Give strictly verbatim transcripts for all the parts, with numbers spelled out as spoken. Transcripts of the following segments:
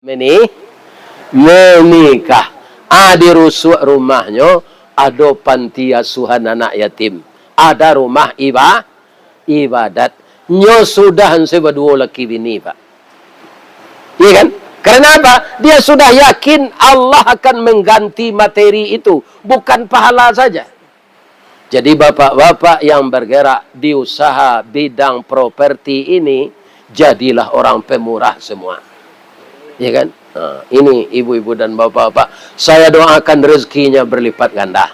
Meni-, menikah. Ah, di rusuak rumahnyo, ado panti asuhan anak yatim. Ada rumah iba-, ibadat. Nyo sudah ansoi baduo laki bini, Pak. Iya kan? Karena apa? Dia sudah yakin Allah akan mengganti materi itu, bukan pahala saja. Jadi, bapak-bapak yang bergerak di usaha bidang properti ini, jadilah orang pemurah semua. Ya kan? Nah, ini ibu-ibu dan bapak-bapak, saya doakan rezekinya berlipat ganda.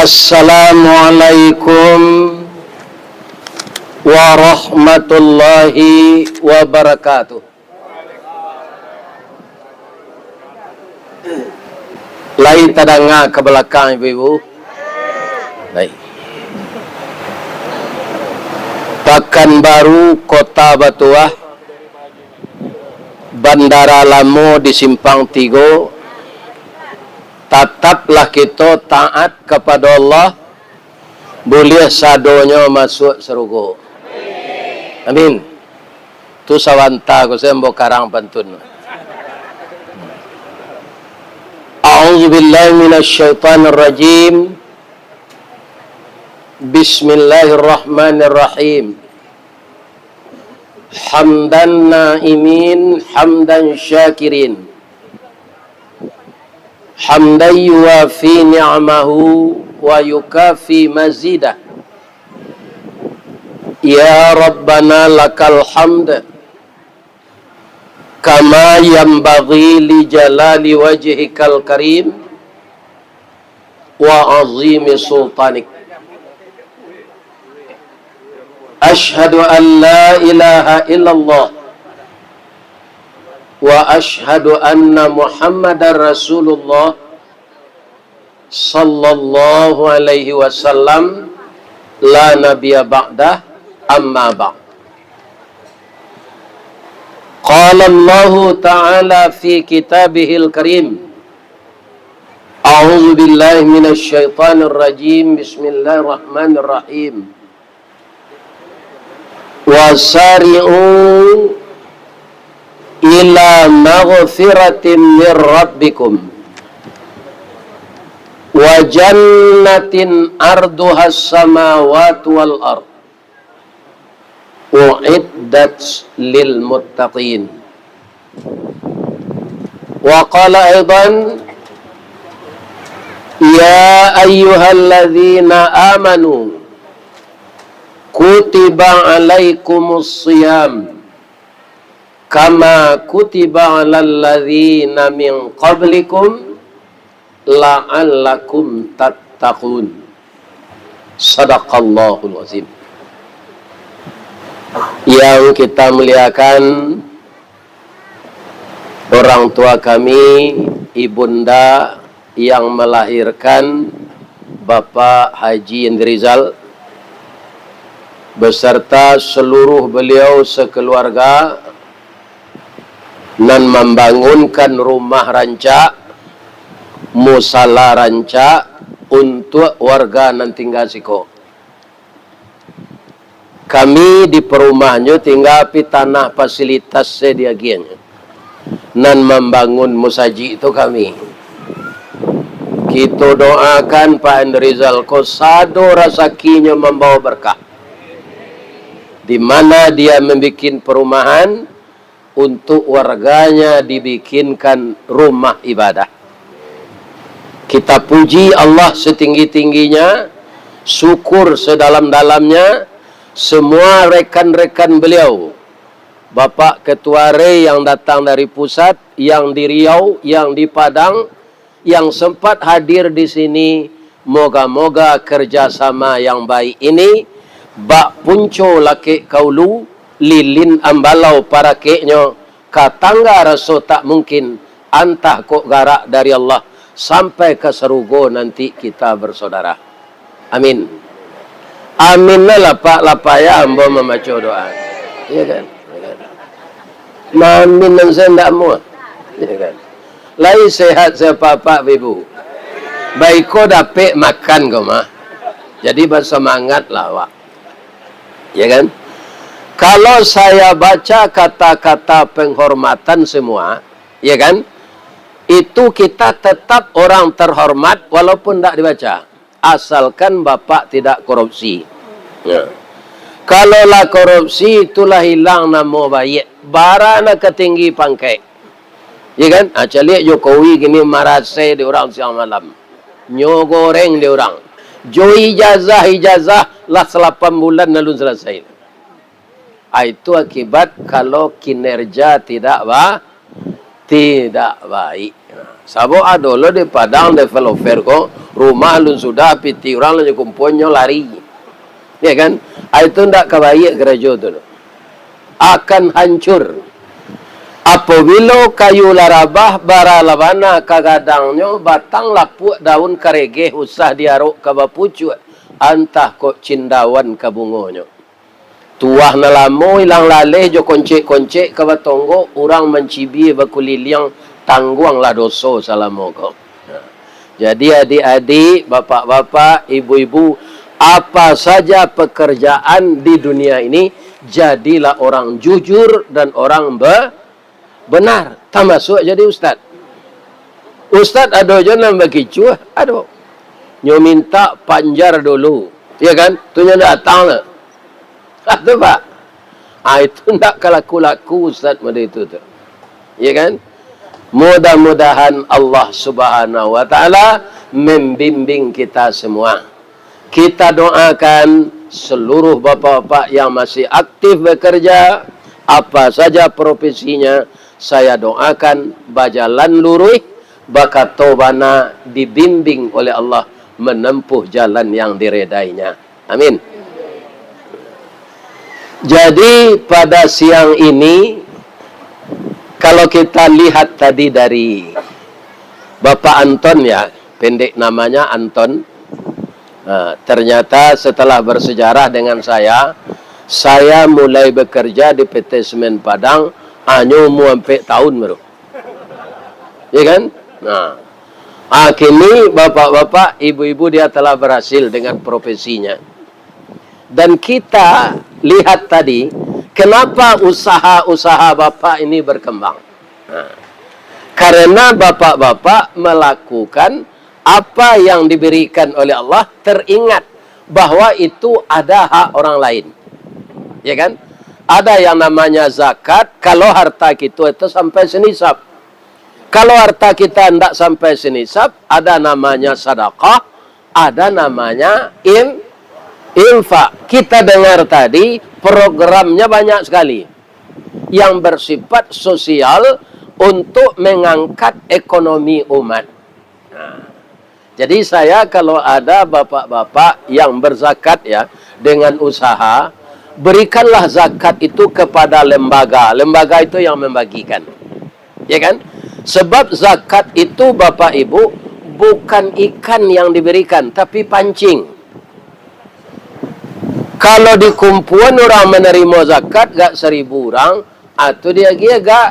Assalamualaikum warahmatullahi wabarakatuh. Lai tadanga ka balakang, ibu-ibu? Baik. Pakanbaru, Kota Batuah, Bandara Lamo di Simpang Tigo, tataplah kito taat kapado Allah, buliah sadonyo masuak sarugo. Amin. Tu sabanta ko, saya ambo karang pantun. A'udzubillahi minasyaitonirrajim. Bismillahirrahmanirrahim. Hamdan na'imin, hamdan syakirin. Hamdan yuwafi ni'amahu wa yukafi mazidah. Ya Rabbana lakal hamd, kama yanbaghi li jalali wajhikal karim wa azimi sultanik. Asyhadu an la ilaha illallah wa asyhadu anna Muhammadar Rasulullah sallallahu alaihi wasallam, la nabiyya ba'dah, amma ba'd. Qala Allahu ta'ala fi kitabihil karim, a'udzu billahi minasy syaithanir rajim, bismillahirrahmanirrahim. Wasari'u ila maghfiratin mir rabbikum wa jannatin arduhas samawati wal ard, u'iddat lil muttaqin. Wa qala aidan, ya ayyuhalladzina amanu, kutiba alaikumus siyam, kama kutiba alal ladzina min qablikum, la'allakum tattaqun. Sadaqallahul azim. Yang kita muliakan, orang tua kami, ibunda yang melahirkan Bapak Haji Indrizal, beserta seluruh beliau sekeluarga, nan mambangunkan rumah rancak, musala rancak, untuak warga nan tingga siko. Kami di parumahan nyo tingga, tapi tanah fasilitas se diagiahnyo, nan mambangun musajik tu kami. Kito doakan Pak Indrizal ko sado rasakinyo mambawa berkah, di mana dia mambikin perumahan, untuk warganya dibikinkan rumah ibadah. Kita puji Allah setinggi-tingginya, syukur sedalam-dalamnya, semua rekan-rekan beliau, Bapak Ketua Rei yang datang dari pusat, yang di Riau, yang di Padang, yang sempat hadir di sini, moga-moga kerjasama yang baik ini bak punco lakek ka ulu, lilin ambalau parakeknyo, ka tangga raso tak mungkin, antah kok garak dari Allah, sampai ka sarugo nanti kita bersaudara. Amin. Amin lah, lapak-lapak ya ambo mamaco doa. Iya kan? Iya kan? Mamin nan saya ndak amuah. Iya kan? Lai sehat siapa-apa, Ibu. Baiko dapek makan ko mah. Jadi bersemangatlah awak. Ya kan? Kalau saya baca kata-kata penghormatan semua, ya kan? Itu kita tetap orang terhormat walaupun ndak dibaca. Asalkan Bapak tidak korupsi. Ya. Kalau lah korupsi, itulah hilang namo baiak. Bara nak ka tinggi pangkek. Ya kan? Ah, caliak Jokowi kini marasai di urang siang malam. Nyo goreng di urang. Jo ijazah-ijazah lah salapan bulan alun salasai. Ah, itu akibat kalau kinerja tidak ba-, tidak baik. Sabab ado lo di Padang developer ko, rumah alun sudah, pitih urang lah nyo kumpuan nyo lari. Ya kan? Ah, itu ndak ka baiak karajo tu. Akan hancur. Apabilo kayu lah rabah, bara lah bana ka gadangnyo, batang lapuak, daun karegeh, usah diarok ka bapucuak, antah kok cindawan ka bungonyo. Tuah nan lamo ilang laleh jo koncek-koncek ka batonggok, urang mancibia bakuliliang, tangguanglah doso salamo ko. Nah, jadi adik-adik, bapak-bapak, ibu-ibu, apa saja pekerjaan di dunia ini, jadilah orang jujur dan orang be-, benar, tamasuak jadi ustad. Ustad ado jo nan bakicuah, ado. Nyo mintak panjar dulu, ya kan? Tu nyo datang lah. Itu, Pak. Ah, itu ndak ka laku-laku ustad model itu tu. Ya kan? Mudah-mudahan Allah Subhanahu wa Ta'ala membimbing kita semua. Kita doakan seluruh bapak-bapak yang masih aktif bekerja, apa saja profesinya, saya doakan bajalan luruih, bakato bana, dibimbing oleh Allah menempuh jalan yang diredainya. Amin. Jadi, pada siang ini, kalau kita lihat tadi dari Bapak Anton, ya, pendek namanya Anton. Nah, ternyata setelah bersejarah dengan saya, saya mulai bekerja di P T Semen Padang, hanyo umur ampek tahun baru. Ya kan? Nah, ah, kini bapak-bapak, ibu-ibu, dia telah berhasil dengan profesinya. Dan kita lihat tadi, kenapa usaha-usaha bapak ini berkembang. Nah, karena bapak-bapak melakukan apa yang diberikan oleh Allah, teringat bahwa itu ada hak orang lain. Ya kan? Ada yang namanya zakat, kalau harta kita itu sampai senisab. Kalau harta kita ndak sampai senisab, ada namanya sadakah, ada namanya in-, infak. Kita dengar tadi, programnya banyak sekali yang bersifat sosial untuk mengangkat ekonomi umat. Nah, jadi saya, kalau ada bapak-bapak yang berzakat, ya, dengan usaha, berikanlah zakat itu kepada lembaga. Lembaga itu yang membagikan. Ya kan? Sebab zakat itu, Bapak Ibu, bukan ikan yang diberikan, tapi pancing. Kalau di kumpuan urang manarimo zakat, gak saribu urang, atau diagiah gak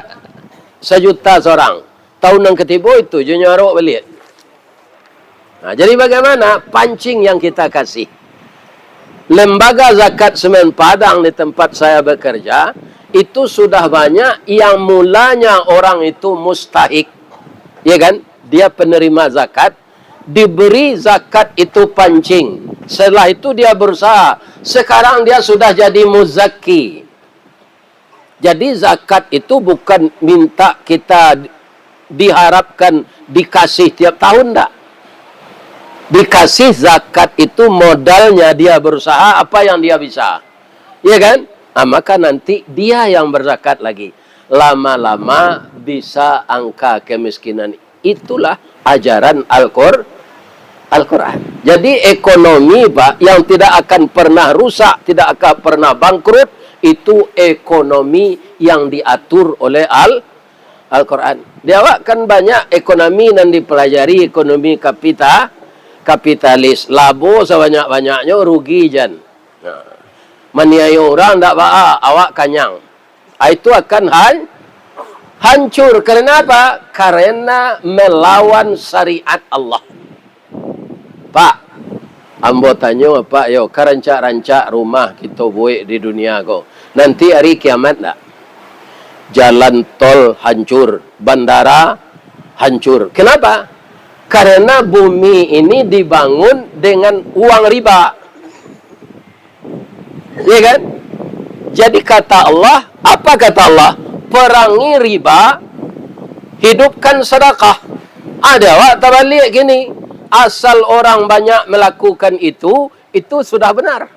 sajuta sorang. Tahun nan katibo itu, jo nyo arok baliak. Nah, jadi bagaimana pancing yang kita kasih? Lembaga Zakat Semen Padang di tempat saya bekerja, itu sudah banyak yang mulanya orang itu mustahik, ya kan? Dia penerima zakat, diberi zakat itu pancing. Setelah itu dia berusaha. Sekarang dia sudah jadi muzaki. Jadi zakat itu bukan minta kita diharapkan dikasih tiap tahun, ndak. Dikasih zakat itu modalnya dia berusaha apa yang dia bisa. Ya kan? Ah, maka nanti dia yang berzakat lagi. Lama-lama bisa angka kemiskinan. Itulah ajaran Al-Qur-, Al-Quran. Jadi ekonomi, Pak, yang tidak akan pernah rusak, tidak akan pernah bangkrut, itu ekonomi yang diatur oleh Al-, Al-Quran. Di awak kan banyak ekonomi nan dipelajari, ekonomi kapita-, kapitalis. Labo sabanyak-banyaknyo, rugi jan. Nah, maniayo urang ndak baa, awak kanyang. Ah, itu akan han-, hancur. Karena apa? Karena melawan syariat Allah. Pak, ambo tanyo, Pak, yo, ka rancak-rancak rumah kito buek di dunia ko, nanti ari kiamat ndak? Jalan tol hancur, bandara hancur. Kenapa? Karena bumi ini dibangun dengan uang riba. Iya kan? Jadi kata Allah, apa kata Allah? Perangi riba, hidupkan sedekah. Ada awak tabaliak gini, asal orang banyak melakukan itu, itu sudah benar.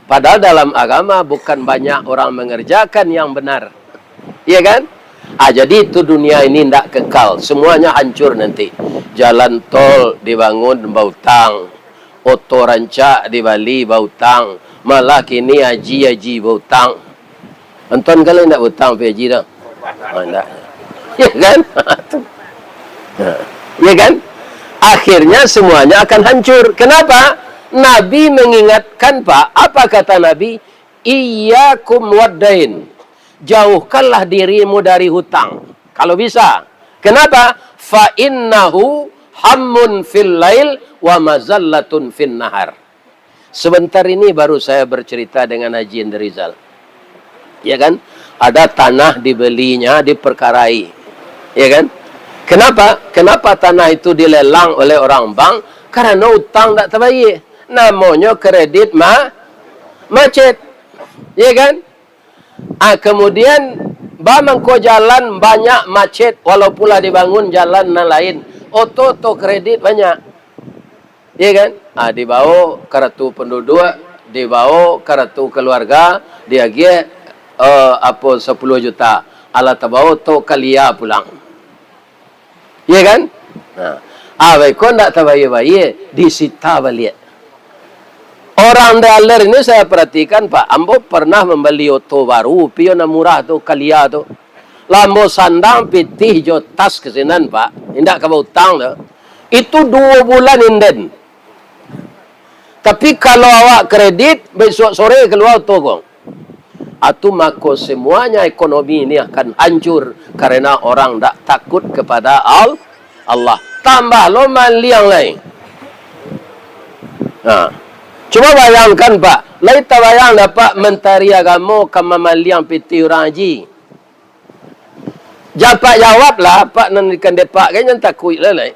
Padahal dalam agama bukan banyak orang mengerjakan yang benar. Iya kan? Ah, jadi itu dunia ini ndak kekal, semuanya hancur nanti. Jalan tol dibangun bautang, oto rancak dibali bautang, malah kini haji-haji bautang. Anton kalau ndak bautang pai haji dah. Ah, ndak. Ya kan? Ya kan? Akhirnya semuanya akan hancur. Kenapa? Nabi mengingatkan, Pak. Apa kata Nabi? "Iyyakum waddain." Jauhkanlah dirimu dari hutang. Kalau bisa. Kenapa? "Fa innahu hammun fil lail wa mazallatun fin nahar." Sebentar ini baru saya bercerita dengan Haji Indrizal. Ya kan? Ada tanah dibelinya, diperkarai. Ya kan? Kenapa? Kenapa tanah itu dilelang oleh orang bank? Karena utang tak terbayar. Namonyo kredit ma-, macet. Ya kan? Ah, kemudian, ba mangko jalan banyak macet, walaupun lah dibangun jalan nan lain. Oto-oto kredit banyak. Iya kan? Ah, dibawa kartu penduduk, dibawa kartu keluarga, diagiah, eh, apo, sepuluh juta. Alah tabawa tu kalia pulang. Iya kan? Nah, ah, baiko ndak tabayia-bayia, disita baliak. Orang dealer ini saya perhatikan, Pak, ambo pernah membeli oto baru, pio nan murah tu, kalia tu. Lah ambo sandang pitih jo tas ka sinan, Pak. Indak ka bautang tu. Itu duo bulan inden. Tapi kalau awak kredit, besok sore kalua oto ko. Atu mako semuanya ekonomi ini akan hancur karena orang dak takut kepada Al-, Allah. Tambah lo maliang lai. Nah, cubo bayangkan, Pak. Lai tabayang dak, Pak, Mentari Agamo ka mamaliang pitih urang haji? Japak jawab lah, Pak, nan ikan depak kan, jan takuik lah, lai.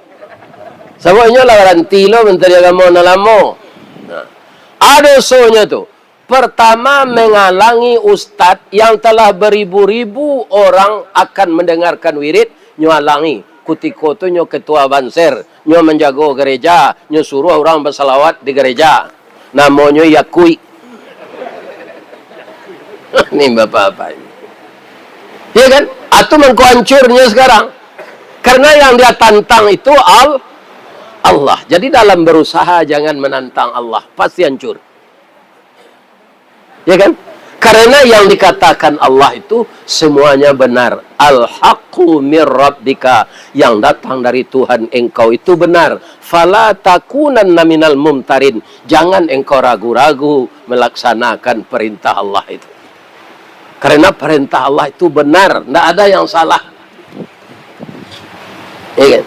Sabab inyo lah garanti lo Mentari Agamo nan lamo. Nah, ado dosonyo tu. Pertama, mengalangi ustad yang telah beribu-ribu orang akan mendengarkan wirid, nyo alangi. Kutiko tu nyo ketua banser, nyo manjago gereja, nyo suruah urang basalawat di gereja. Namonyo Yakuik. Ni bapak-bapak ini. Ya kan? Atu mangko hancurnyo sekarang. Karena yang dia tantang itu Al-, Allah. Jadi dalam berusaha jangan menantang Allah. Pasti hancur. Ya kan? Karena yang dikatakan Allah itu semuanya benar. Al-haqqu mir rabbika, yang datang dari Tuhan engkau itu benar. Fala takunanna minal mumtarin, jangan engkau ragu-ragu melaksanakan perintah Allah itu. Karena perintah Allah itu benar, ndak ada yang salah. Ya kan?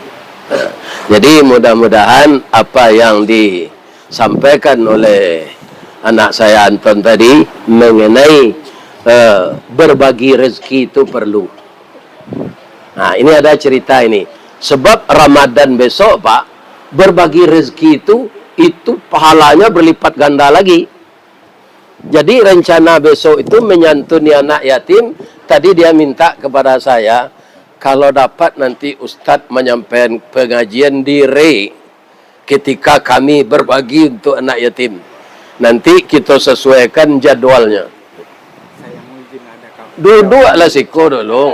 Nah, jadi mudah-mudahan apa yang disampaikan oleh anak saya Anton tadi mengenai, eh, berbagi rezeki itu perlu. Nah, ini ada cerita ini. Sebab Ramadan besok, Pak, berbagi rezeki itu, itu pahalanya berlipat ganda lagi. Jadi, rencana besok itu menyantuni anak yatim. Tadi dia minta kepada saya, kalau dapat nanti Ustadz menyampaikan pengajian di Re, ketika kami berbagi untuk anak yatim. Nanti kita sesuaikan jadwalnya. Duduklah siko dulu.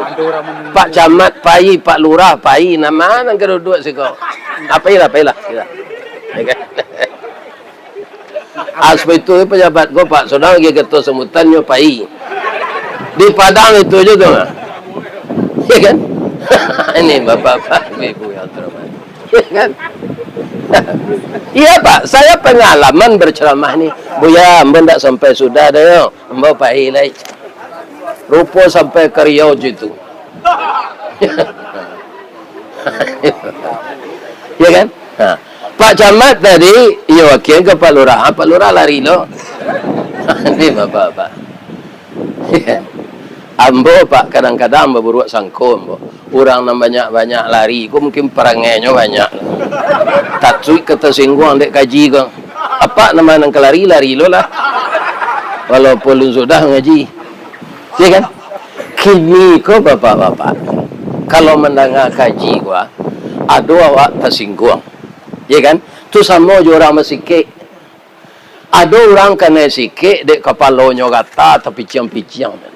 Pak Camat pai, Pak Lurah pai, nama nan ka duduk siko? Ah, pailah, pailah. Ya kan? Asal itu pejabat ko, Pak, sudah lagi ketua sambutan nyo pai. Di Padang itu je tu. Ya kan? Ini bapak-bapak, ibu-ibu yang terhormat. Ya kan? Iya, Pak, saya pengalaman berceramah ni. Buya, ambo ndak sampai sudah dah yo. Ambo pai lai. Rupo sampai ka Riau situ. Ya kan? Ha. Pak Camat tadi, iyo, wakian ka Pak Lurah. Ah, Pak Lurah lari lo. Ini bapak-bapak. Ambo, Pak, kadang-kadang baburuak sangko ambo. Urang nan banyak-banyak lari ko mungkin parangainyo banyak. Tatuik ka tasingguang dek kaji ko. Apak nan ma nan ka lari, lari lo lah. Walaupun lun sudah mangaji. Ya kan? Kini ko bapak-bapak, kalau mandanga kaji ko, ah, ado awak tasingguang. Ya kan? Tu samo jo urang basikek. Ado urang kanai sikek, dek kapalonyo gata, tapiciang-piciang.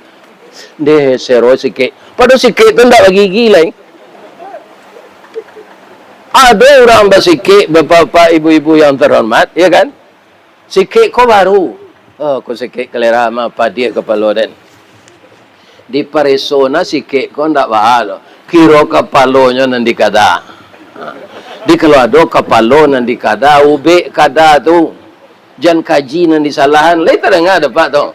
Deh, sero sikek. Pado sikek tu ndak bagigi lai. Ado urang basikek, bapak-bapak, ibu-ibu yang terhormat, ya kan? Sikek ko baru. Oh, ko sikek kalera mah, padiah kapalo den. Dipareso nah sikek ko ndak baa lo. Kiro kapalonyo nan dikada. Ha. Di kalau ado kapalo nan dikada, ubek kada tu. Jan kaji nan disalahan. Lai tadanga dek Apak tu.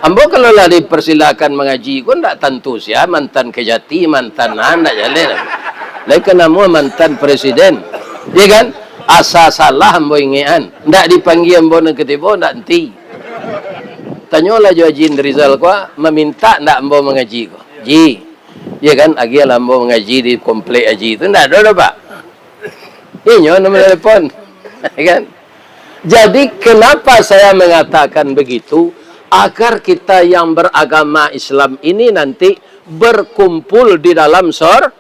Ambo kalau lah dipersilakan mangaji ko ndak tantu sia mantan Kejati, mantan nah ndak jaleh. Lai ka namuah mantan presiden. Ya kan? Asa salah ambo ingekan. Ndak dipanggia ambo nan katibo, ndak enti. Tanyolah jo Haji Indrizal ko, mamintak ndak ambo mangaji ko. Ji, ya kan, agiahlah ambo mangaji di komplek Haji tu. Ndak ado doh, Pak. Inyo nan manalepon. Ya kan? Jadi, kenapa saya mengatakan begitu? Agar kita yang beragama Islam ini nanti berkumpul di dalam sor-,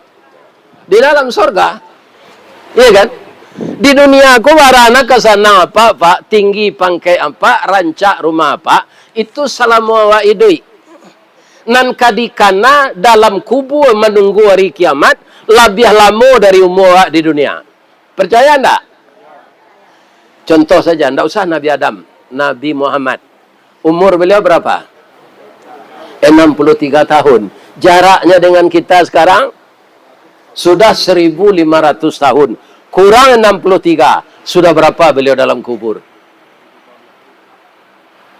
di dalam sorga. Iya kan? Di dunia ko barana ka sanang apak, Pak, tinggi pangkek apak, rancak rumah apak, itu salamo awak iduik. Nan ka dikana dalam kubua manunggu ari kiamat, labiah lamo dari umua awak di dunia. Percaya ndak? Contoh saja, ndak usah Nabi Adam, Nabi Muhammad. Umur beliau berapa? Enam puluh tiga tahun. Jaraknya dengan kita sekarang sudah seribu lima ratus tahun. Kurang enam puluh tiga, sudah berapa beliau dalam kubur?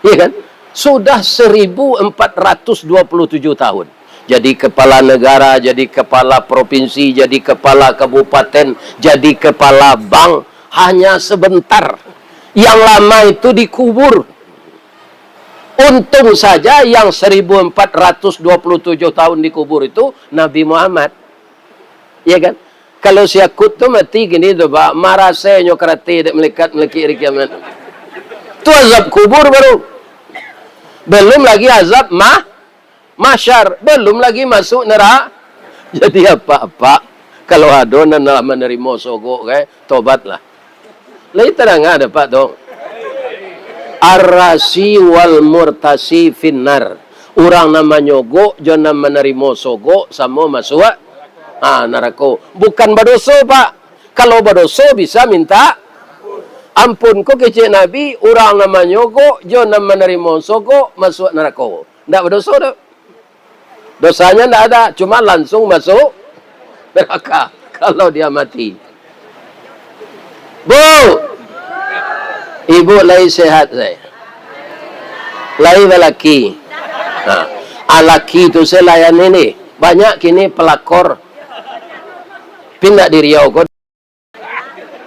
Iya kan? Sudah seribu empat ratus dua puluh tujuh tahun. Jadi kepala negara, jadi kepala provinsi, jadi kepala kabupaten, jadi kepala bank, hanya sebentar. Yang lama itu dikubur. Untung saja yang seribu empat ratus dua puluh tujuh tahun dikubur itu Nabi Muhammad. Iya kan? Kalau si Akut tu mati kini tu, Pak, marasenyo karate dek malaikat malakik hari kiamat. Tu azab kubur baru. Belum lagi azab mah-, mahsyar. Belum lagi masuk neraka. Jadi apak-apak, kalau ado nan lah manarimo sogok, eh, tobatlah. Lai tadanga dek Apak tu. Ar-rasi wal murtasi finnar. Urang nan manyogok jo nan manarimo sogok samo masuak, ah, narako. Bukan badoso, Pak. Kalau badoso bisa minta ampun. Ko kecek Nabi, urang nan manyogok jo nan manarimo sogok masuak narako. Ndak badoso doh. Dosanya ndak ada, cuma langsung masuk neraka kalau dia mati. Bu, ibu lai sehat, saya. Lai balaki. Nah, alaki tu saya layani ni. Banyak kini pelakor. Pindah di Riau ko.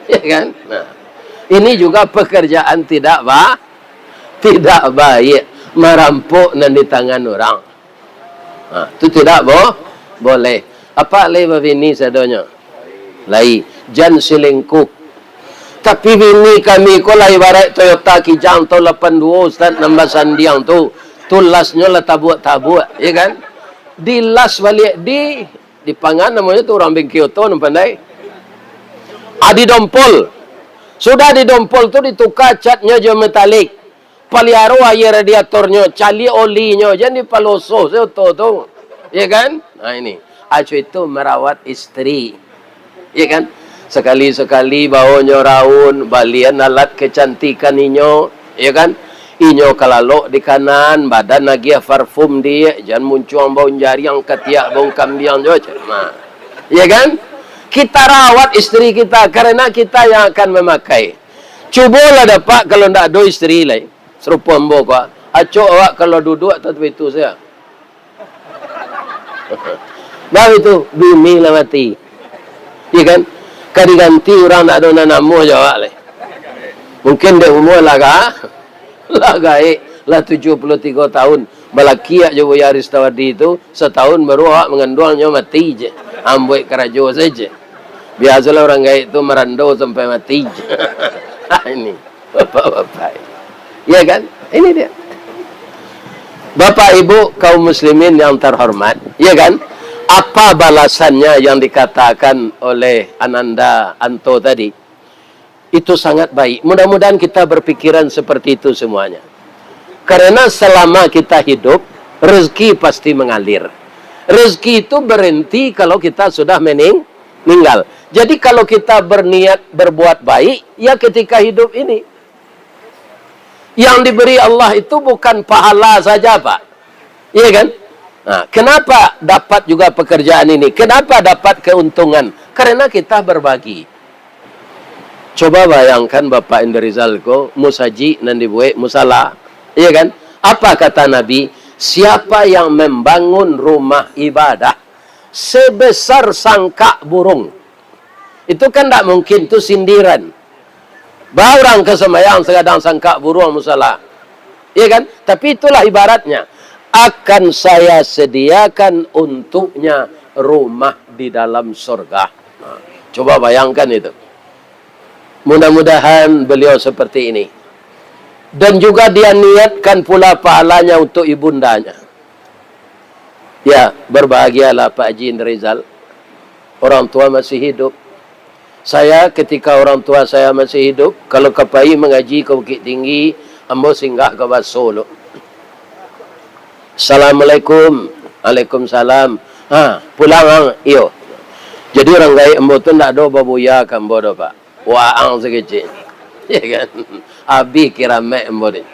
Ya kan? Nah, ini juga pekerjaan tidak ba-, tidak baik, marampok nan di tangan urang. Nah, itu tidak bo-, boleh. Apak lai babini sadonyo? Lai, jan selingkuh. Tapi bini kami ko lah ibarat Toyota Kijang tahun lapan dua, Ustaz, nan basandiang tu. Tu lasnyo lah tabuak-tabuak, ya kan? Di las baliak di Di pangan namonyo tu urang bengke oto nan pandai. Ah, didompol. Sudah didompol tu dituka catnyo jo metalik. Paliaro aia radiatornyo, caliak olinyo, jan dipalosoh se oto tu. Ya kan? Nah, ini. Acu itu merawat istri. Ya kan? Sekali-sekali baonyo raun, balian alat kecantikan inyo, ya kan? Inyo kalalok di kanan, badan agiah parfum di, jan muncuang baun jariang, katiak baun kambiang jo, cek. Nah. Ya kan? Kita rawat istri kita, karena kita yang akan memakai. Cubolah dapek kalau ndak ado istri lai. Sarupo ambo ko, acok awak kalau duduak atau itu saja. Baru itu, bini lah mati. Iya kan? Ka diganti urang ndak ado nan namuah jo awak lai. Mungkin dek umua lah ka, lah gaek, lah tujuah puluah tigo tahun. Balakiak jo Buya Aristawadi tu, satahun baru awak manganduang nyo mati je. Ambuik karajo saja. Biasalah urang gaek tu marando sampai mati je. Ini. Bapak-bapak. Ya kan? Ini dia. Bapak Ibu kaum muslimin yang terhormat, ya kan? Apa balasannya yang dikatakan oleh Ananda Anto tadi? Itu sangat baik. Mudah-mudahan kita berpikiran seperti itu semuanya. Karena selama kita hidup, rezeki pasti mengalir. Rezeki itu berhenti kalau kita sudah mening-, meninggal. Jadi kalau kita berniat berbuat baik, ya ketika hidup ini. Yang diberi Allah itu bukan pahala saja, Pak. Iya kan? Nah, kenapa dapat juga pekerjaan ini? Kenapa dapat keuntungan? Karena kita berbagi. Coba bayangkan Bapak Indrizal ko, musajik nan dibuek musala. Iya kan? Apa kata Nabi? Siapa yang membangun rumah ibadah sebesar sangkak burung, itu kan ndak mungkin, tu sindiran. Ba urang ka sambayang sagadang sangkak buruang musala. Iya kan? Tapi itulah ibaratnya. Akan saya sediakan untuknya rumah di dalam sorga. Nah, coba bayangkan itu. Mudah-mudahan beliau seperti ini. Dan juga dia niatkan pula pahalanya untuk ibundanya. Ya, berbahagialah Pak Haji Indrizal. Orang tua masih hidup. Saya, ketika orang tua saya masih hidup, kalau ka pai mangaji ka Bukittinggi, ambo singgah ka Baso lo. "Assalamualaikum." "Waalaikumsalam." "Ha, pulang ang?" "Iyo." Jadi urang gaek ambo tu ndak ado babuya ka ambo doh, Pak. Waang sakecek. Ya kan? Abih kiramek ambo ni.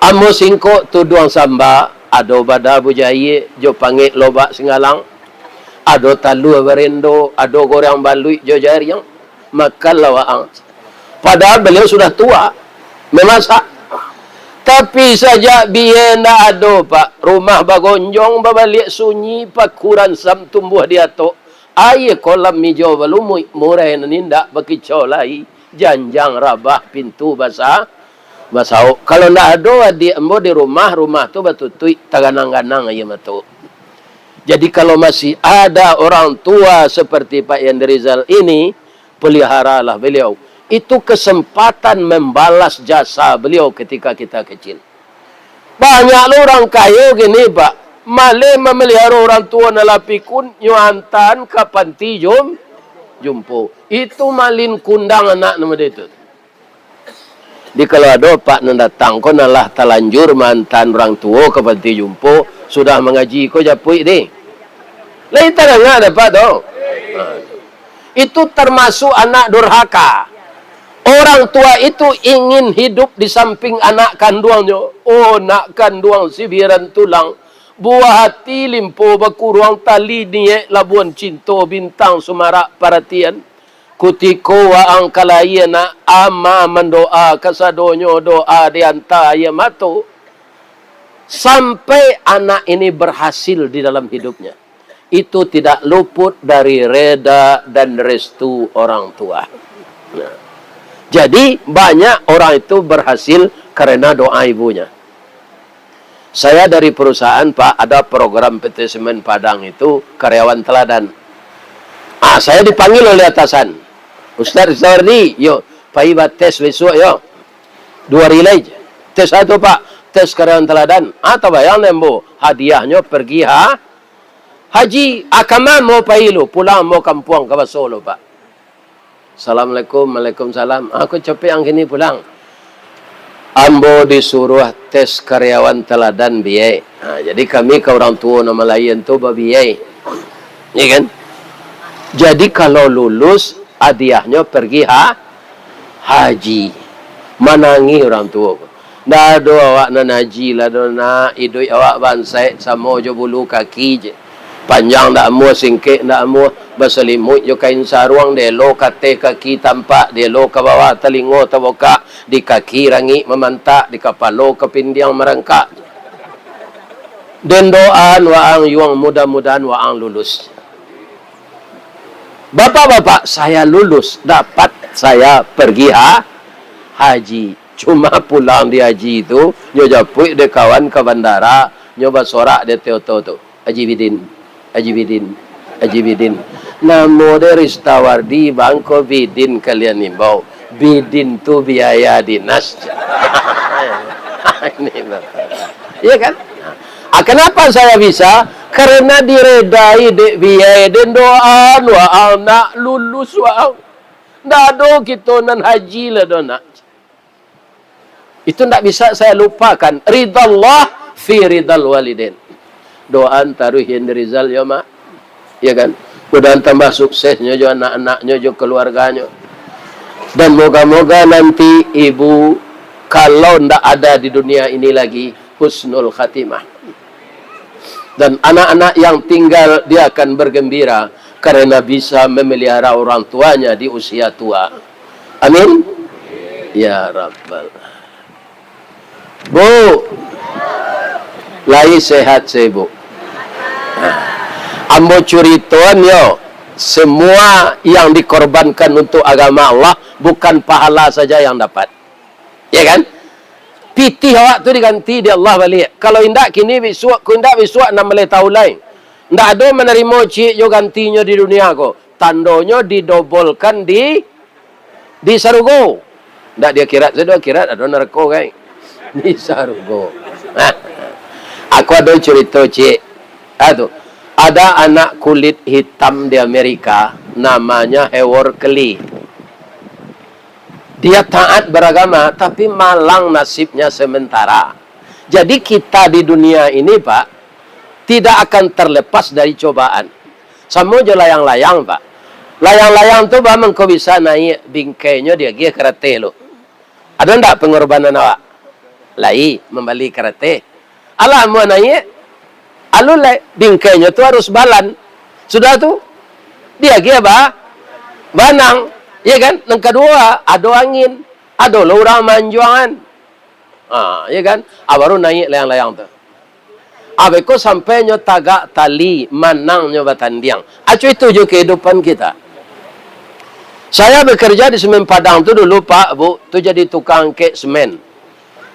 Ambo singkok tuduang samba, ado bada bujaie jo pangek lobak singgalang, ado talua barendo, ado goreng baluik jo jariang. Makanlah waang. Padahal beliau sudah tua, memasak. Tapi sajak bia ndak ado, Pak, rumah bagonjong, babaliak sunyi, paku ransam tumbuah di atok. Aia kolam mijau balumuik, murai nan indak bakicau lai, janjang rabah pintu basa-, basaok. Kalau ndak ado adiak ambo di rumah, rumah tu batutuik, taganang-ganang aia mato. Jadi kalau masih ada orang tua seperti Pak Yandrizal ini, peliharalah beliau. Itu kesempatan membalas jasa beliau ketika kita kecil. Banyak lo urang kayo kini, Pak, maleh mamaliharo urang tuo nan lah pikun, nyo antaan ka panti jum-, jumpo. Itu malin kundang anak nan model itu. Jadi kalau ado, Pak, nan datang ko nan lah talanjur maantaan urang tuo ka panti jumpo, sudah mangaji ko japuik deh. Lai tadanga dapek tu. Ha. Itu termasuk anak durhaka. Orang tua itu ingin hidup di samping anak kanduangnyo. Oh, nak kanduang sibiran tulang, buah ati limpo bakuruang, tali niek labuan cinto, bintang sumarak paratian. Kutiko waang ka lahia nak, ama mandoa kasadonyo doa dianta aia mato. Sampai anak ini berhasil di dalam hidupnya, itu tidak luput dari reda dan restu orang tua. Nah, jadi, banyak orang itu berhasil karena doa ibunya. Saya dari perusahaan, Pak, ada program P T Semen Padang itu karyawan teladan. Ah, saya dipanggil oleh atasan. "Ustaz Rizawardi, yo, pai bates besok, yo. Dua hari lai je. Tes apa tu, Pak?" "Tes karyawan teladan." "Ah, tabayang dek ambo, hadiahnyo pergi ha-, haji. Ah, kama ambo pai lu, pulang ambo kampuang ka Baso lu, Pak." "Assalamualaikum." "Waalaikumsalam." "Aku capek ang kini pulang." "Ambo disuruah tes karyawan teladan, Biai. Ha, jadi kami ka urang tuo nan malaian tu babiai." Ya kan? "Jadi kalau lulus, hadiahnyo pergi ha-, haji." Manangih urang tuo. Ndak ado awak nan haji lah doh, nak. Iduik awak bansaik samo jo bulu kaki je. Panjang ndak amuah, singkek ndak amuah, basalimuik jo kain saruang, dielo ka ateh kaki tampak, dielo ka bawah talingo tabukak, di kaki rangik mamantak, di kapalo kapindiang marangkak. Den doaan waang yuang, mudah-mudahan waang lulus. Bapak-bapak, saya lulus, dapat saya pergi ha-, haji. Cuma pulang di haji tu, nyo japuik dek kawan ka bandara, nyo basorak di ateh oto tu, "Haji Bidin, Haji Bidin, Haji Bidin." Namo dek Ristawardi, bangko Bidin kalian imbau. Bidin tu biaya dinas. Ini bapak. Iya kan? Ah, kenapa saya bisa? Karena diredai dek biaya den doaan waang, nak, lulus waang. Ndak ado kito nan haji lah doh, nak. Itu ndak bisa saya lupakan. Ridallah fi ridal walidain. Doaan taruih Yen Rizal yo, Mak. Ya kan? Mudahan tambah suksesnyo jo anak-anaknyo, jo keluarganyo. Dan moga-moga nanti ibu, kalau ndak ada di dunia ini lagi, husnul khatimah. Dan anak-anak yang tinggal, dia akan bergembira karena bisa memelihara orang tuanya di usia tua. Amin. Ya Rabbal. Bu, lai sehat se, Bu? Nah, ambo curitoan yo, semua yang dikorbankan untuk agama Allah, bukan pahala saja yang dapat. Ya kan? Pitih awak tu diganti di Allah baliak. Kalau indak kini, bisuak, ko indak bisuak, nan baleh tahu lai. Ndak ado manarimo ciek jo gantinyo di dunia ko. Tandonyo didobolkan di, di sarugo. Ndak di akhirat, sado akhirat ado narako, kai. Di sarugo. Aku ado curito ciek. Ah, tu. Ada anak kulit hitam di Amerika, namanya Howard Kelly. Dia taat beragama, tapi malang nasibnya sementara. Jadi kita di dunia ini, Pak, tidak akan terlepas dari cobaan. Samo jo layang-layang, Pak. Layang-layang tu, Pak, mangko bisa naiak, bingkainyo diagiah ka ateh lu. Ado ndak pengorbanan awak? Lai, mambali ka ateh. Alah, amuah naiak, alun lai, bingkainyo tu harus balan. Sudah tu, diagiah ba-, banang. Ya kan? Nan kaduo, ado angin. Ado lo urang manjuangan. Ha, ya kan? Ah, baru naiak layang-layang tu. Abih ko sampai nyo tagak tali, manang nyo batandiang. Acuah itu jo kehidupan kita. Saya bekerja di Semen Padang tu dulu, Pak, Bu, tu jadi tukang angkek semen.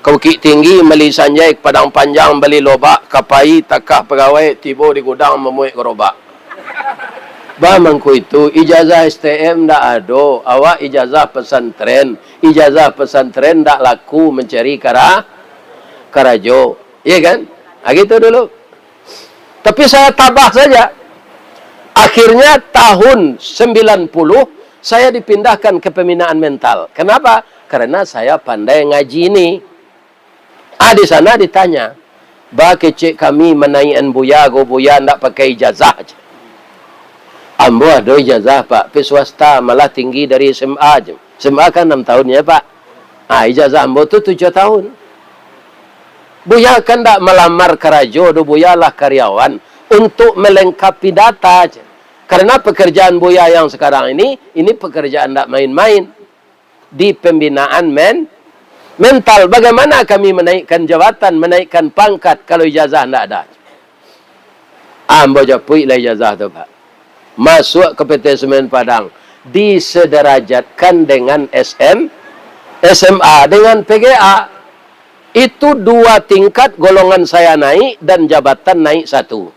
Ka Bukittinggi, mambali sanjai, ka Padang Panjang, mambali lobak, ka Pai, takah pagawai, tibo di gudang, mamuek garobak. Bah, mangko itu, ijazah S T M ndak ado, awak ijazah pesantren, ijazah pesantren ndak laku mancari kara-, karajo. Iya kan? Ah, gitu dulu. Tapi saya tabah saja. Akhirnya tahun sembilan puluh, saya dipindahkan ke pembinaan mental. Kenapa? Karena saya pandai ngaji ini. Ah, di sana ditanya, "Ba, kecek kami manaiakan buya ko, buya ndak pakai ijazah," cek. "Ambo ado ijazah, Pak, pi swasta, malah tinggi dari S M A," cek. S M A kan enam tahun, ya, Pak? Ah, ijazah ambo tu tujuah tahun. Buya kan ndak malamar karajo doh, Buya lah karyawan untuk melengkapi data, cek. Karena pekerjaan Buya yang sekarang ini, ini pekerjaan ndak main-main. Di pembinaan men-, mental. Bagaimana kami menaikkan jabatan, menaikkan pangkat, kalau ijazah ndak ada? Ambo japuik lah ijazah tu, Pak. Masuak ka P T Semen Padang. Disedarajatkan dengan S M, S M A, dengan P G A. Itu dua tingkat golongan saya naik dan jabatan naik satu.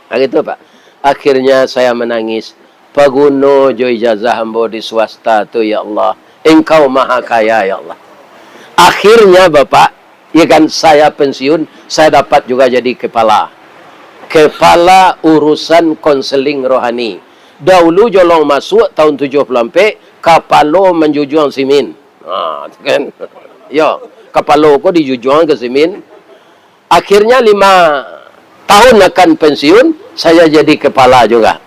Nah, gitu, Pak. Akhirnya saya menangis. Paguno jo ijazah ambo di swasta tu, ya Allah. Engkau Maha Kaya, ya Allah. Akhirnya, Bapak, ya kan, saya pensiun, saya dapat juga jadi kepala. Kepala urusan konseling rohani. Dahulu Jolong Masuak tahun tujuah puluah ampek, kapalo manjujuang simin. Ha, tu kan. Yo, kapalo ko dijujuang ka simin. Akhirnya lima tahun akan pensiun, saya jadi kepala juga.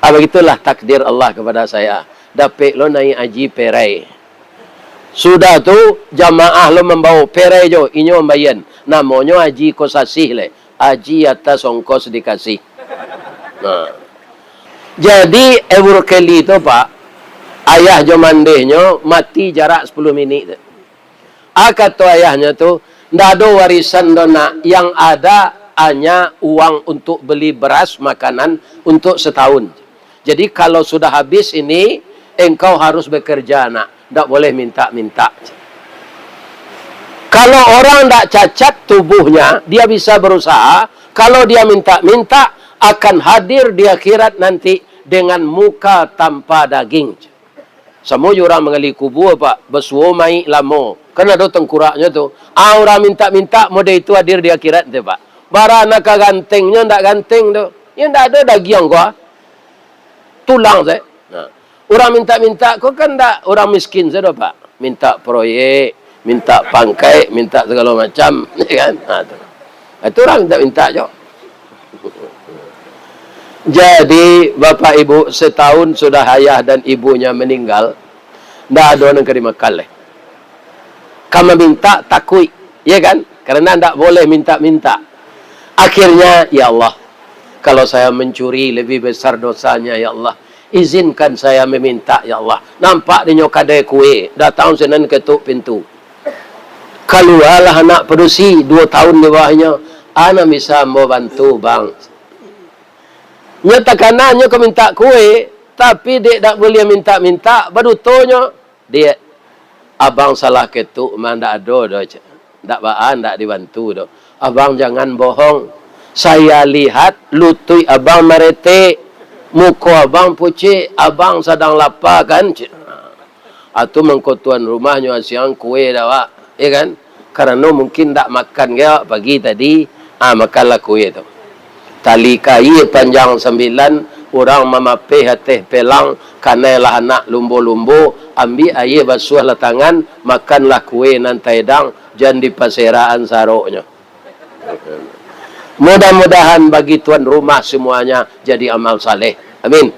Ah, begitulah takdir Allah kepada saya. Dapek lo naik haji perai. Sudah tu, jamaah lo mambao, perai jo, inyo mambayia. Namonyo Haji Kosasih lai. Haji atas ongkos dikasih. Nah. Jadi, Ewer Kelly tu, Pak, ayah jo mandehnyo mati jarak sapuluh minik tu. Ah, kato ayahnyo tu, "Ndak ado warisan doh, Nak. Yang ada hanya uang untuk beli beras, makanan untuk setahun. Jadi, kalau sudah habis ini, engkau harus bekerja, Nak. Ndak boleh minta-minta." Kalau orang ndak cacat tubuhnya, dia bisa berusaha. Kalau dia minta-minta, akan hadir di akhirat nanti dengan muka tanpa daging. Samo jo urang manggali kubua, Pak, basuo mayik lamo. Kan ado tengkuraknyo tu. Ah, urang minta-minta model itu hadir di akhirat tu, Pak. Bara nan ka gantengnyo ndak ganteng tu. Yo ndak ado dagiang ko, ah. Tulang sajo. Nah. Urang minta-minta ko kan ndak urang miskin sajo, Pak. Minta proyek, minta pangkaik, minta segalo macam, ya kan? Ha, tu. Itu urang minta-minta jo. Jadi, Bapak Ibu, setahun sudah ayah dan ibunya meninggal, ndak ado nan ka dimakan lai. Ka maminta takuik, ya kan? Karena ndak boleh minta-minta. Akhirnya, "Ya Allah, kalau saya mencuri, lebih besar dosanya, ya Allah. Izinkan saya meminta, ya Allah." Nampak dinyo kadai kue, datang sinan ketuk pintu. Kalualah anak padusi, duo tahun di bawahnyo. "A nan bisa ambo bantu, Bang?" Nyo takana nyo ka minta kue, tapi dek dak buliah minta-minta, badutonyo, "Diak, abang salah ketuk mah, ndak ado doh, cek. Ndak baa, ndak dibantu doh. Abang jangan bohong. Saya lihat lutuik abang maretek, muko abang pucek, abang sadang lapa kan?" cek. Atu mangko tuan rumahnyo asiang kue dek awak, ya kan? Karano mungkin ndak makan ge awak pagi tadi, ah, makanlah kue tu. Tali kaia panjang sambilan, urang mamapeh ateh pelang, kanailah anak lumbo-lumbo, ambiak aia basuahlah tangan, makanlah kue nan taedang, jan dipaserakan saroknyo. Mudah-mudahan bagi tuan rumah semuanya jadi amal saleh. Amin.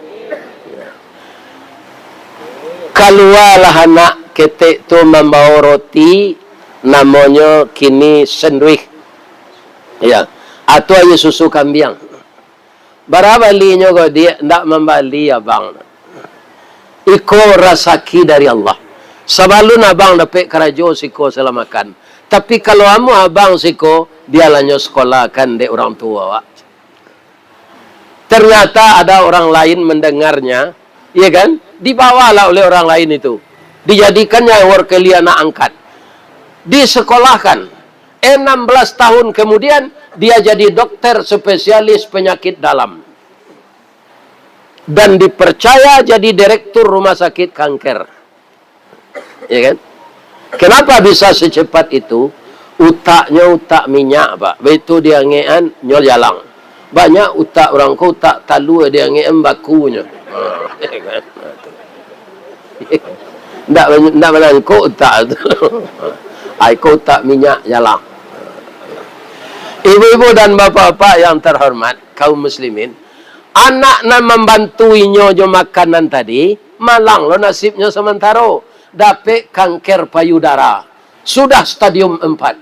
Kalualah anak ketek tu mambawa roti, namonyo kini sandwich. Ya, atau aia susu kambiang. Bara balinyo ko, Diak? Ndak mambali, Abang. Iko rasaki dari Allah. Sabalun abang dapek karajo siko, silakan. Tapi kalau amuah abang siko, bialah nyo sekolahkan dek urang tuo awak. Ternyata ada orang lain mendengarnya, ya kan? Dibawalah oleh orang lain itu. Dijadikannya Ewer Kelly anak angkat. Disekolahkan. Enam belas tahun kemudian, dia jadi dokter spesialis penyakit dalam. Dan dipercaya jadi direktur rumah sakit kanker. Ya kan? Kenapa bisa secepat itu? Utaknyo utak minyak, Pak. Baitu diangekan, nyo jalang. Banyak utak urang ko, utak talua diangekan bakunyo. Ndak, ndak manangkok utak tu. Ai ko utak minyak jalang. Ibu-ibu dan bapak-bapak yang terhormat, kaum muslimin, anak nan mambantu inyo jo makanan tadi, malang lo nasibnyo samantaro, dapek kanker payudara, sudah stadium empat.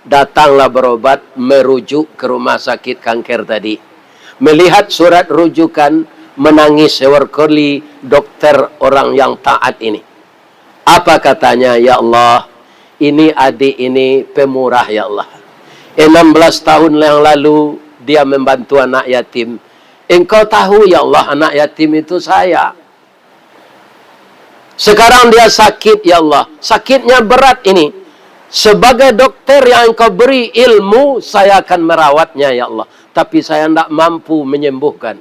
Datanglah berobat, merujuk ke rumah sakit kanker tadi. Melihat surat rujukan, menangis Ewer Kelly, dokter orang yang taat ini. Apa katanya, "Ya Allah, ini adik ini pemurah, ya Allah. Enam belas tahun yang lalu, dia membantu anak yatim. Engkau tahu, ya Allah, anak yatim itu saya. Sekarang dia sakit, ya Allah. Sakitnya berat ini. Sebagai dokter yang Engkau beri ilmu, saya akan merawatnya, ya Allah. Tapi saya ndak mampu menyembuhkan.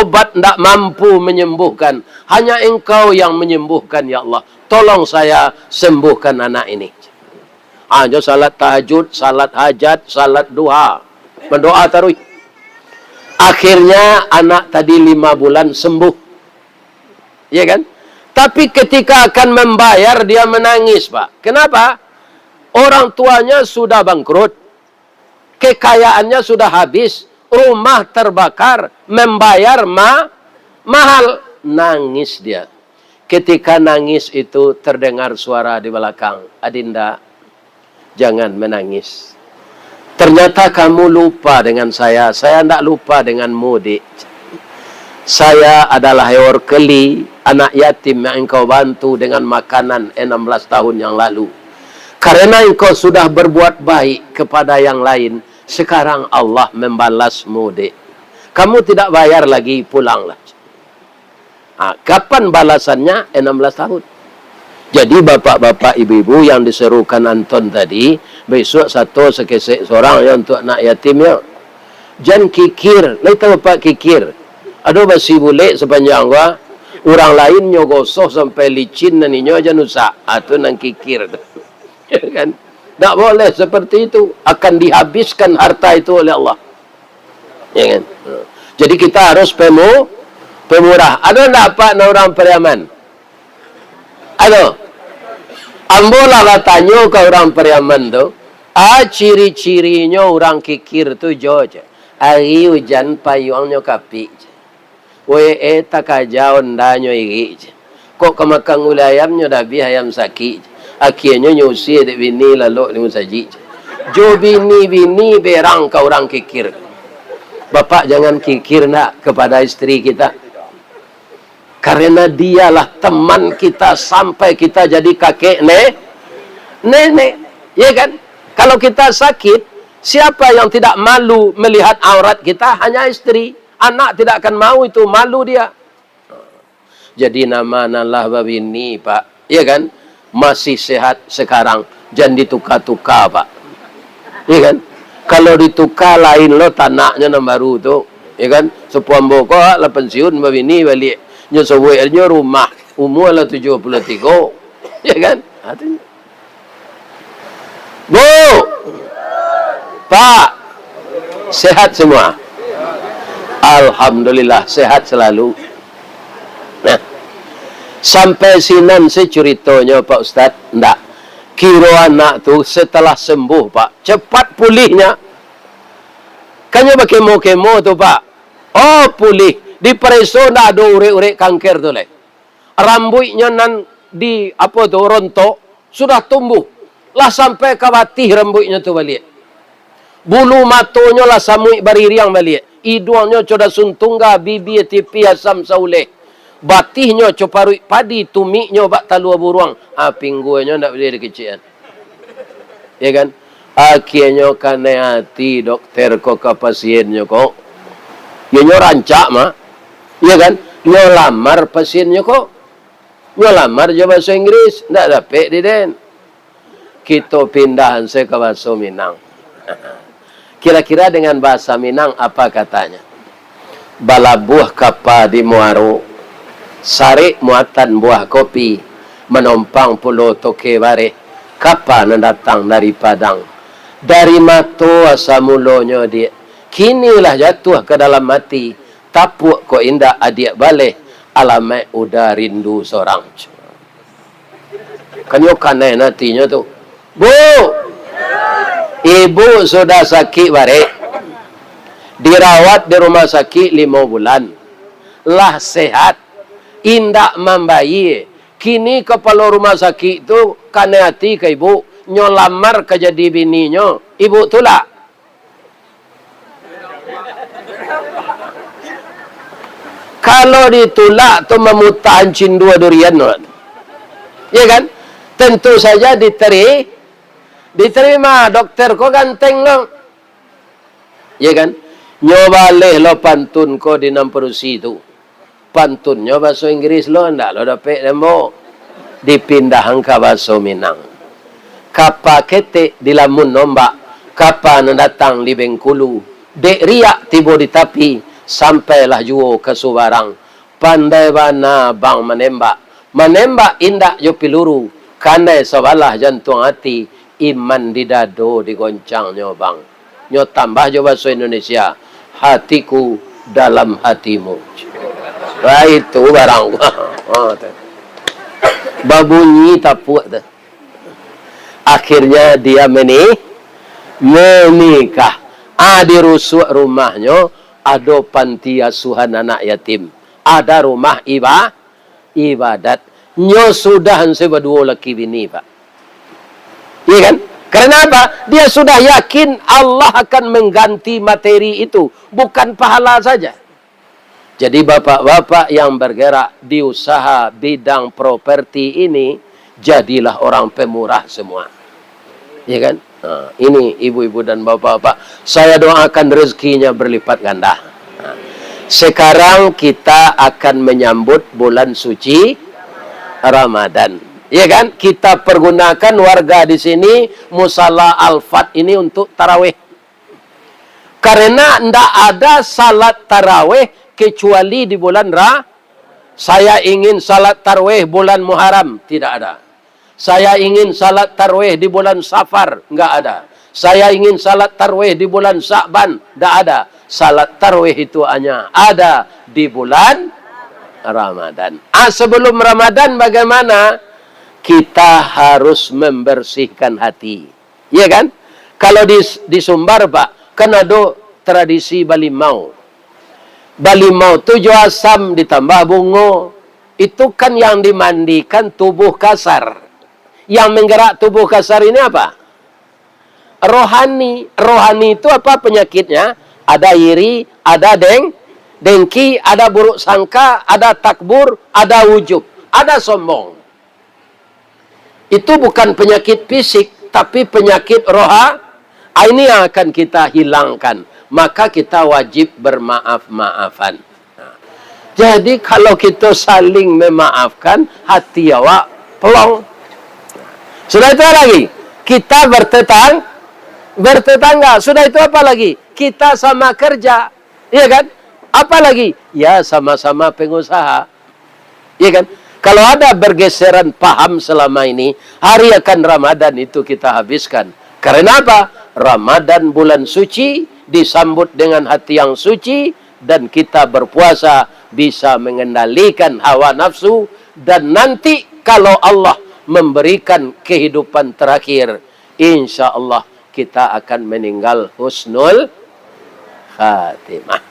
Obat ndak mampu menyembuhkan. Hanya Engkau yang menyembuhkan, ya Allah. Tolong saya sembuhkan anak ini." Ah, jo salat tahajud, salat hajat, salat duha. Mendoa taruih. Akhirnya, anak tadi lima bulan sembuh. Ya kan? Tapi ketika akan membayar, dia menangis, Pak. Kenapa? Orang tuanya sudah bangkrut. Kekayaannya sudah habis. Rumah terbakar. Membayar ma-, mahal. Nangis dia. Ketika nangis itu terdengar suara di belakang, "Adinda, jangan menangis. Ternyata kamu lupa dengan saya, saya ndak lupa denganmu, Dik. Saya adalah Eor Keli, anak yatim yang engkau bantu dengan makanan enam belas tahun yang lalu. Karena engkau sudah berbuat baik kepada yang lain, sekarang Allah membalasmu, Dik. Kamu tidak bayar lagi, pulanglah." Ah, kapan balasannya? Enam belas tahun. Jadi, bapak-bapak, ibu-ibu yang diserukan Anton tadi, besok sato sakesek sorang yo untuk anak yatim yo. Jan kikir, lai tahu apak kikir? Ado basi bulek sapanjang gua, urang lain nyo gosoh sampai licin nan inyo jan usak. Ah, tu nan kikir tu. Ya kan? Ndak boleh seperti itu. Akan dihabiskan harta itu oleh Allah. Ya kan? Jadi kita harus pemu-, pemurah. Ado ndak apak nan urang Pariaman? Ado. Ambo lah batanyo ka urang Pariaman tu, a ciri-cirinyo urang kikir tu jo, cek. Ari ujan payuangnyo kapik, cek. Wee, takaja ondanyo irik, cek. Kok ka makan gulai ayam nyo dabiah ayam sakik, cek. Akienyo nyo usie dek bini lalok di musajik, cek. Jo bini-bini berang ka urang kikir. Bapak jangan kikir ndak kepada istri kita. Karena dialah teman kita sampai kita jadi kakek ne-, nenek. Ya kan? Kalau kita sakit, siapa yang tidak malu melihat aurat kita? Hanya istri. Anak tidak akan mau itu, malu dia. Jadi nama nan lah babini, Pak, ya kan, masih sehat sekarang, jan dituka-tuka, Pak. Ya kan? Kalau dituka, lain lo tanaknyo nan baru tu, ya kan? Sepuh ambo ko lah pensiun, babini baliak. Nyo sabuik nyo rumah, umua lah tujuah puluah tigo. Ya kan? Ha, tu. Bu! Pak! Sehat semua? Alhamdulillah, sehat selalu. Nah, sampai sinan se curitonyo, Pak Ustaz? Ndak. Kiro anak tu setelah sembuh, Pak, cepat pulihnya. Kan nyo bakemo-kemo tu, Pak. Oh, pulih. Dipareso ndak ado urek-urek kanker tu lai. Rambuiknyo nan di, apo tu, rontok, sudah tumbuh. Lah sampai ka batih rambuiknyo tu baliak. Bulu matonyo lah samuik baririang baliak. Iduangnyo co dasun tungga, bibia tipih asam sauleh. Batihnyo co paruik padi, tumiknyo bak talua buruang. Ah, pingguangnyo ndak buliah dikecek an. Ya kan? Akienyo kanai ati dokter ko ka pasiennyo ko. Yo, nyo rancak mah. Ya kan? Nyo lamar pasiennyo ko. Nyo lamar jo bahaso Inggris, ndak dapek di den. Kito pindahan se ka bahaso Minang. Kira-kira dengan bahasa Minang apa katanya? Balabuah kapa di muaro, sarik muatan buah kopi, manompang pulo toke bareh, kapa nan datang dari Padang. Dari mato asa mulonyo, Diak, kini lah jatuah ka dalam ati, tapuak kok indak adiak baleh, alamaik uda rindu sorang. Kan nyo kanai atinyo tu. Bu, ibu sudah sakik barek, dirawat di rumah sakik limo bulan, lah sehat, indak mambayie. Kini kapalo rumah sakik tu kanai ati ka ibu, nyo lamar ka jadi bininyo, ibu tulak. Kalau ditulak tu mamutahan cindua durian tu. Ya kan? Tentu saja diteri-, diterima. Dokter ko ganteng lo. Ya kan? Nyo baleh lo pantun ko di nan padusi tu. Pantunnyo bahaso Inggris lo, ndak lo dapek dek ambo. Dipindahan ka bahaso Minang. Kapa ketek dilamun ombak, kapa nan datang di Bengkulu. Dek riak tibo di tapi, sampailah juo ka subarang. Pandai bana bang manembak. Manembak indak jo piluru, kanai sabalah jantuang ati, iman di dado digoncangnyo bang. Nyo tambah jo bahaso Indonesia, "Hatiku dalam hatimu." Wah, itu barang. Ha, tu. Babunyi tapuak tu. Akhirnya dia meni-, menikah. Ah, di rusuak rumahnyo ado panti asuhan anak yatim. Ada rumah iba-, ibadat. Nyo sudah se baduo laki bini, Pak. Iya kan? Karena apa? Dia sudah yakin Allah akan mengganti materi itu, bukan pahala saja. Jadi, bapak-bapak yang bergerak di usaha bidang properti ini, jadilah orang pemurah semua. Ya kan? Nah, ini ibu-ibu dan bapak-bapak, saya doakan rezekinya berlipat ganda. Nah, sekarang kita akan menyambut bulan suci Ramadan. Ya kan? Kita pergunakan warga di sini, Musala Al-Fat ini untuk tarawih. Karena ndak ada salat tarawih kecuali di bulan Ra-, saya ingin salat tarawih bulan Muharram, tidak ada. Saya ingin salat tarawih di bulan Safar, nggak ada. Saya ingin salat tarawih di bulan Sa'ban, nggak ada. Salat tarawih itu hanya ada di bulan Ramadan. Ah, sebelum Ramadan bagaimana? Kita harus membersihkan hati. Iya kan? Kalau di, di Sumbar, Pak, kan ado tradisi balimau. Balimau tu jo asam ditambah bungo. Itu kan yang dimandikan tubuh kasar. Yang menggerak tubuh kasar ini apa? Rohani. Rohani itu apa penyakitnya? Ada iri, ada deng-, dengki, ada buruk sangka, ada takbur, ada ujub, ada sombong. Itu bukan penyakit fisik, tapi penyakit roha. Ah, ini yang akan kita hilangkan. Maka kita wajib bermaaf-maafan. Nah, jadi kalau kita saling memaafkan, hati awak pelong. Sudah itu lagi, kita bertetang-, bertetangga. Sudah itu apa lagi? Kita sama kerja. Iya kan? Apa lagi? Ya, sama-sama pengusaha. Iya kan? Kalau ada bergeseran paham selama ini, hari akan Ramadan itu kita habiskan. Karena apa? Ramadan bulan suci, disambut dengan hati yang suci, dan kita berpuasa bisa mengendalikan hawa nafsu, dan nanti kalau Allah memberikan kehidupan terakhir, insya Allah kita akan meninggal husnul khatimah.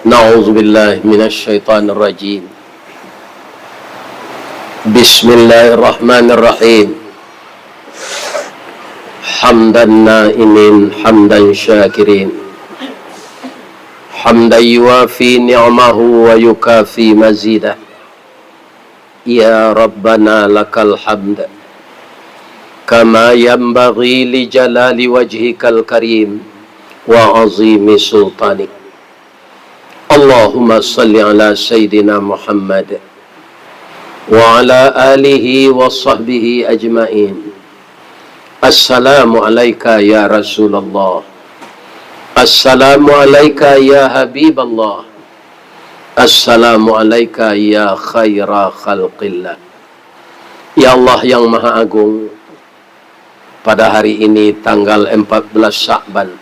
Na'udzubillahi minasyaitonirrajim. Bismillahirrahmanirrahim. Hamdan na'imin, hamdan syakirin. Hamdan yuwafi ni'amahu wa yukafi mazidah. Ya Rabbana lakal hamd, kama yanbaghi li jalali wajhikal karim wa azimi sultanik. Allahumma salli ala Sayyidina Muhammad wa ala alihi wa sahbihi ajmain. Assalamu alaika ya Rasulullah. Assalamu alaika ya Habiballah. Assalamu alaika ya khaira khalqillah. Ya Allah yang Maha Agung, pada hari ini tanggal empat belas Sya'ban,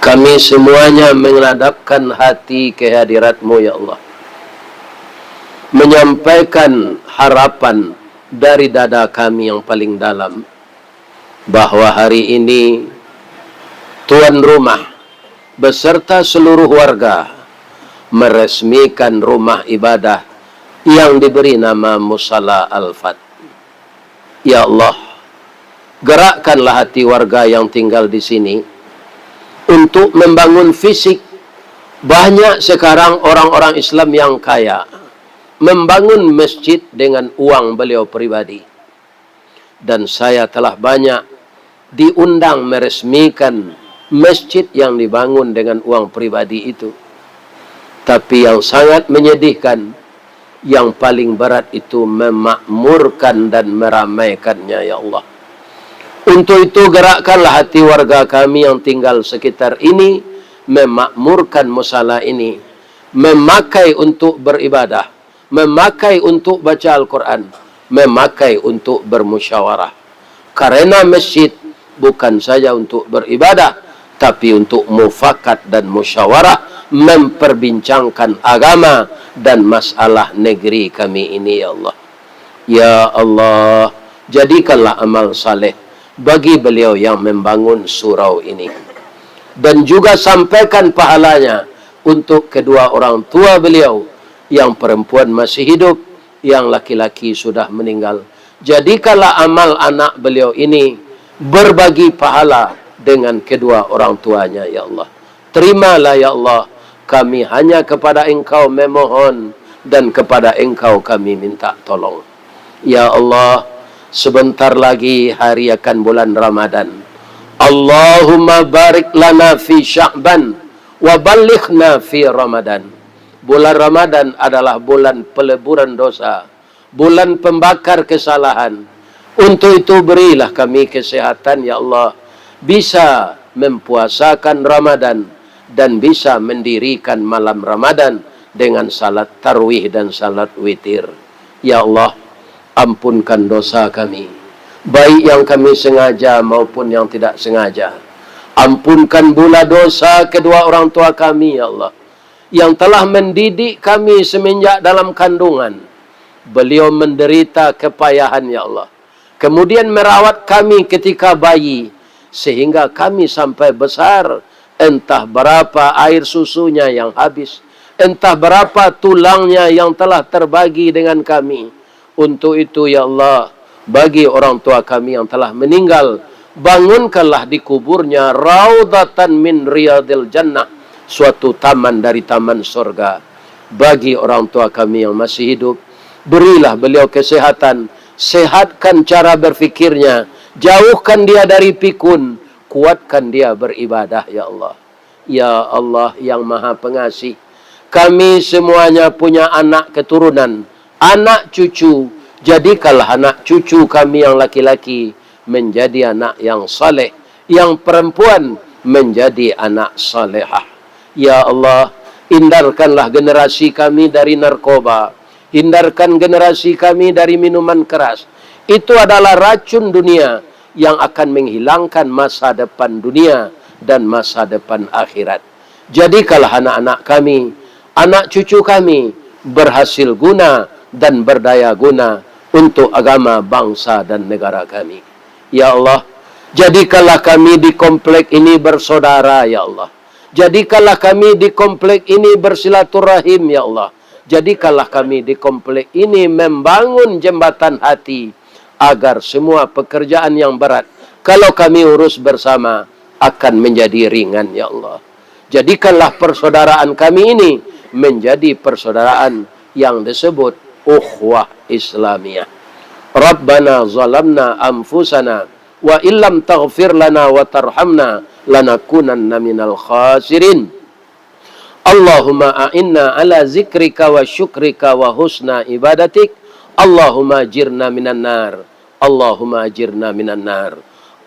kami semuanya menghadapkan hati ke hadirat-Mu, ya Allah, menyampaikan harapan dari dada kami yang paling dalam, bahwa hari ini tuan rumah beserta seluruh warga meresmikan rumah ibadah yang diberi nama Musala Al-Fat. Ya Allah, gerakkanlah hati warga yang tinggal di sini untuk membangun fisik. Banyak sekarang orang-orang Islam yang kaya membangun masjid dengan uang beliau pribadi. Dan saya telah banyak diundang meresmikan masjid yang dibangun dengan uang pribadi itu. Tapi yang sangat menyedihkan, yang paling berat itu memakmurkan dan meramaikannya, ya Allah. Untuk itu, gerakkanlah hati warga kami yang tinggal sekitar ini, memakmurkan musala ini, memakai untuk beribadah, memakai untuk baca Al-Quran, memakai untuk bermusyawarah. Karena masjid bukan saja untuk beribadah, tapi untuk mufakat dan musyawarah, memperbincangkan agama dan masalah negeri kami ini, ya Allah. Ya Allah, jadikanlah amal saleh bagi beliau yang membangun surau ini. Dan juga sampaikan pahalanya untuk kedua orang tua beliau, yang perempuan masih hidup, yang laki-laki sudah meninggal. Jadikanlah amal anak beliau ini berbagi pahala dengan kedua orang tuanya, ya Allah. Terimalah, ya Allah, kami hanya kepada Engkau memohon dan kepada Engkau kami minta tolong. Ya Allah, sebentar lagi hari akan bulan Ramadan. Allahumma barik lana fi Sya'ban wa ballighna fi Ramadan. Bulan Ramadan adalah bulan peleburan dosa, bulan pembakar kesalahan. Untuk itu, berilah kami kesehatan, ya Allah, bisa mempuasakan Ramadan dan bisa mendirikan malam Ramadan dengan salat tarawih dan salat witir. Ya Allah, ampunkan dosa kami, baik yang kami sengaja maupun yang tidak sengaja. Ampunkan pula dosa kedua orang tua kami, ya Allah, yang telah mendidik kami semenjak dalam kandungan. Beliau menderita kepayahan, ya Allah. Kemudian merawat kami ketika bayi, sehingga kami sampai besar. Entah berapa air susunya yang habis, entah berapa tulangnya yang telah terbagi dengan kami. Untuk itu, ya Allah, bagi orang tua kami yang telah meninggal, bangunkanlah di kuburnya raudatan min riyadil jannah, suatu taman dari taman sorga. Bagi orang tua kami yang masih hidup, berilah beliau kesehatan, sehatkan cara berfikirnya, jauhkan dia dari pikun, kuatkan dia beribadah, ya Allah. Ya Allah yang Maha Pengasih, kami semuanya punya anak keturunan, anak cucu. Jadikanlah anak cucu kami yang laki-laki menjadi anak yang saleh, yang perempuan menjadi anak salehah. Ya Allah, hindarkanlah generasi kami dari narkoba, hindarkan generasi kami dari minuman keras. Itu adalah racun dunia yang akan menghilangkan masa depan dunia dan masa depan akhirat. Jadikanlah anak-anak kami, anak cucu kami, berhasil guna dan berdaya guna untuk agama, bangsa, dan negara kami. Ya Allah, jadikanlah kami di komplek ini bersaudara, ya Allah. Jadikanlah kami di komplek ini bersilaturahim, ya Allah. Jadikanlah kami di komplek ini membangun jembatan hati, agar semua pekerjaan yang berat, kalau kami urus bersama, akan menjadi ringan, ya Allah. Jadikanlah persaudaraan kami ini menjadi persaudaraan yang disebut ukhuwah Islamiyah. Rabbana zalamna anfusana wa illam taghfir lana wa tarhamna lanakunanna minal khasirin. Allahumma a'inna ala zikrika wa syukrika wa husna ibadatik. Allahumma ajirna minan nar. Allahumma ajirna minan nar.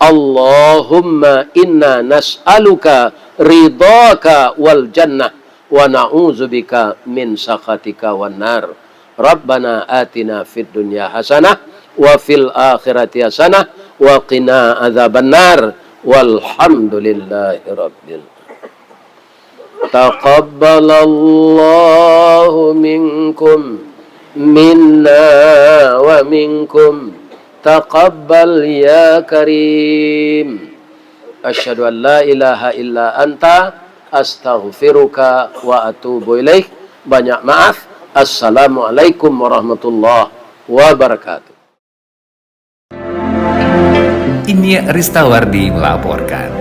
Allahumma inna nas'aluka ridhaka wal jannah wa na'udzubika min sakhatika wan nar. Rabbana atina fid dunya hasanah wa fil akhirati hasanah wa qina adzabannar. Walhamdulillahi rabbil Taqabbalallahu minkum, minna wa minkum. Taqabbal ya Karim. Asyhadu an la ilaha illa anta, astaghfiruka wa atubu ilaik. Banyak maaf. Assalamualaikum warahmatullahi wabarakatuh. Inyiak Ristawardi melaporkan.